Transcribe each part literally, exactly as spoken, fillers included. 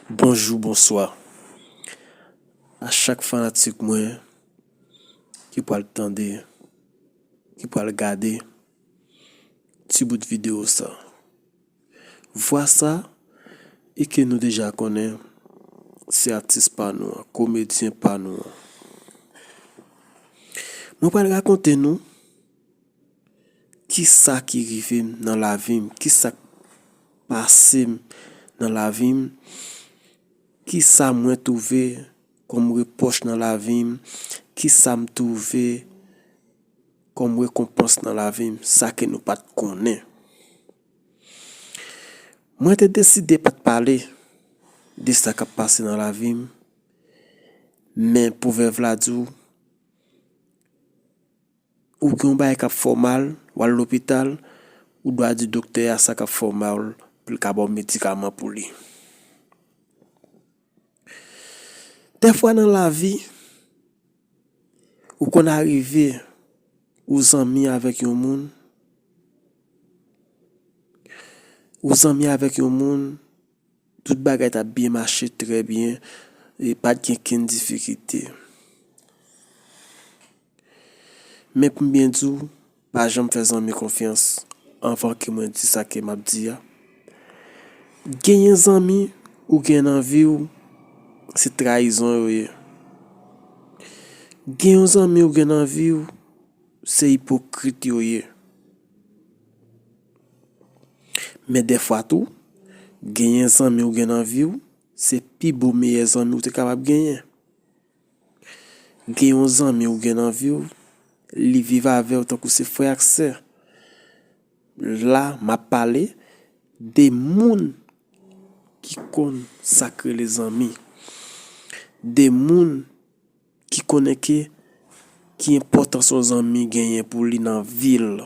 Bonjou, bonswa a chak fanatik mwen ki pral tande, ki pral gade ti bout videyo sa. Vwa sa, e ke nou deja konnen, se atis pa nou an, komedyen pa nou an. Mwen pral rakonte nou kisa ki rive m nan lavi m, kisa k pase m nan lavi m, kisa mwen twouve kòm repwòch nan lavi m, kisa m twouve kòm rekonpans nan lavi m, sa ke nou pa t konnen. Mwen te deside pa t pale de sa k ap pase nan lavi m, men pwovèb la di w, ou gen yon bagay k ap fè w mal, w al lopital, ou dwa di doktè a sa k ap fè w mal pou l ka ba w medikaman pou li. Dèfwa nan lavi, ou konn arive ou zanmi avèk yon moun, ou zanmi avèk yon moun, tout bagay t ap byen mache trè byen, e pa t gen kenn difikilte. Men pou m byen di w, pa janm fè zanmi konfyans anvan ke mwen di sa ke m ap di a. Genyen zanmi ou gen nan vi w, se trayizon yo ye. Gen yon zanmi ou gen nan vi w, se ipokrit yo ye. Men dèfwa tou, genyen zanmi ou gen nan vi w, se pi bon meyè zanmi ou te kapab genyen. Gen yon zanmi ou gen nan vi w, li viv avè w tankou se frè ak sè. La, m ap pale de moun ki konn sa k rele zanmi. De moun ki konnen ke ki enpòtans yon zanmi genyen pou li nan vi l.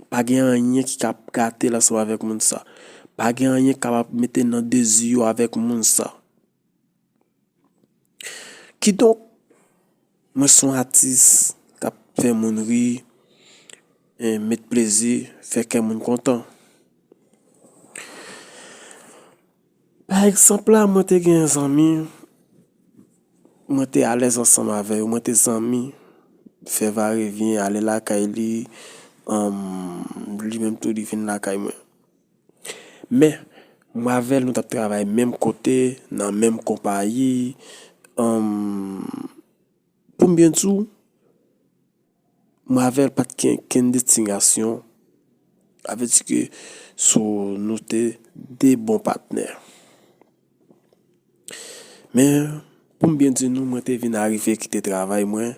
Pa gen anyen ki ka gate l ansanm avèk moun sa. Pa gen anyen k kapab mete nan dezi yo avèk moun sa. Kidonk, mwen se yon atis k ap fè moun ri, e met plezi, fè kè moun kontan. Pa egzanp la, mwen te gen zanmi, mwen te alèz ansanm avè yo, mwen te zanmi, fè varevyen, ale lakay li, anm, li menm tou li vin lakay mwen. Men, mwen avè l, nou t ap travay menm kote, nan menm konpayi. Anm, pou m byen di w, mwen avè l pa t gen kenn destinyasyon. Sa vle di ke sou nou te de bon patnè. Men, pou m byen di nou, mwen te vin arive kite travay mwen.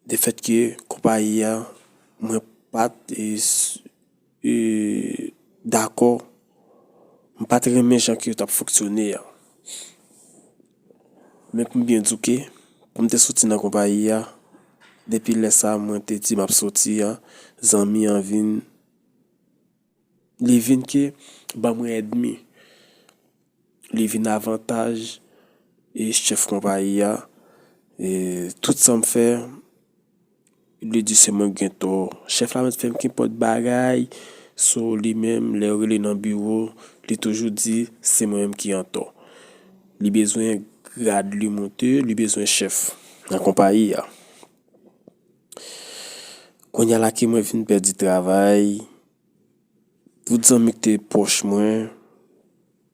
Defèt ke konpayi a, mwen pa t, e, s-, e, dakò, m pa t renmen jan ke yo t ap fonksyone a. Men pou m byen di w ke, pou m te soti nan konpayi a, depi lè sa a mwen te di m ap soti a, zanmi an vin, li vin ke ban mwen èdmi. Li vin avantaj, e, chèf konpayi a. E, tout sa m fè, li di se mwen k gen tò. Chèf la mèt fè m kenpòt bagay, so li menm, lè yo rele nan biwo, li toujou di se mwen menm ki antò. Li bezwen grad li moute, li bezwen chèf nan konpayi a. Kounye a la ke mwen vin pèdi travay, tout zanmi ki te pwòch mwen,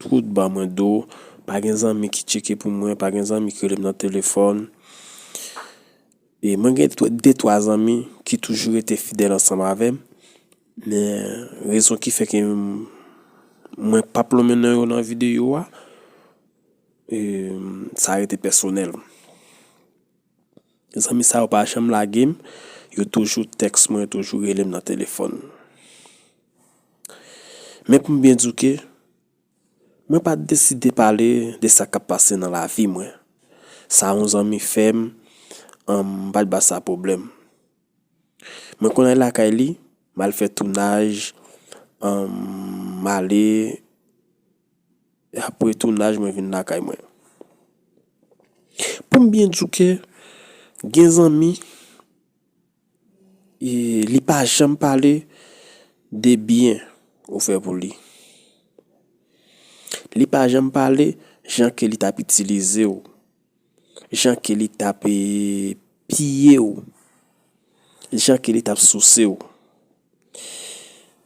tout ban mwen do. Pa gen zanmi ki tcheke pou mwen, pa gen zanmi ki rele m nan telefòn. E mwen gen twa, de twa zanmi ki toujou rete fidèl ansanm avè m. Men rezon ki fè ke m, mwen p ap lonmen non yo nan videyo a, e, sa rete pèsonèl. Zanmi sa yo pa janm lage m, yo toujou tèks mwen, yo toujou rele m nan telefòn. Men pou m byen di w ke, mwen pa t deside pale de sa k ap pase nan lavi mwen. Sa yon zanmi fè m, anm, m pa t ba sa pwoblèm. Mwen konn al lakay li, m al fè tounaj, anm, m ale, apre tounaj, mwen vin lakay mwen. Pou m byen di w ke gen zanmi, e, li pa janm pale de byen ou fè pou li. Li pa janm pale jan ke li t ap itilize w, jan ke li t ap, e, piye w, jan ke li t ap souse w.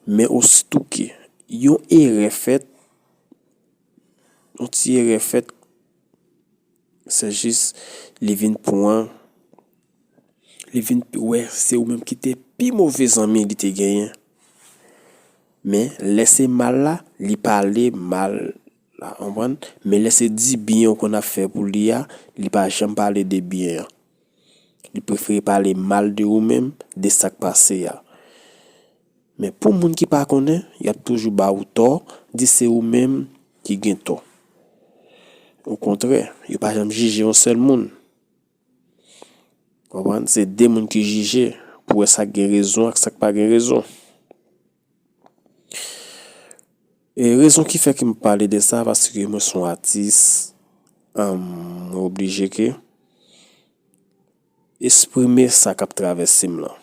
Men ositou ke yon erè fèt, yon ti erè fèt, se jis li vin pran, li vin wè se ou menm ki te pi move zanmi li te genyen. Men lè se mal la, li pale mal la, konprann? Men lè se di byen ou konn ap fè pou li a, li pa janm pale de byen an. Li prefere pale mal de ou menm, de sa k pase a. Men pou moun ki pa konnen, y ap toujou ba ou tò, di se ou menm ki gen tò. Okontrè, yo pa janm jije yon sèl moun. Konprann? Se de moun ki jije pou wè sa k gen rezon ak sa k pa gen rezon. E rezon ki fè ke m pale de sa, paske mwen se yon atis, mwen oblije ke eksprime sa k ap travèse m lan.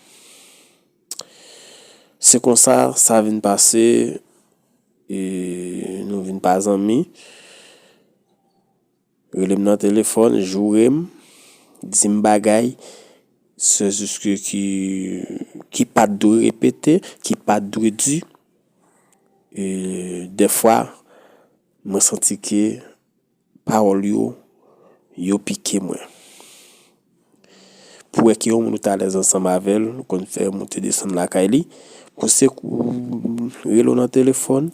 Se konsa sa vin pase, e nou vin pa zanmi. Rele m nan telefòn, joure m, di m bagay, se jis ke ki, ki pa t dwe repete, ki pa t dwe di. E dèfwa, mwen santi ke pawòl yo, yo pike mwen. Pou wè ki yon moun ou t alèz ansanm avè l, ou konn fè moute desann lakay li, pou se kou rele w nan telefòn,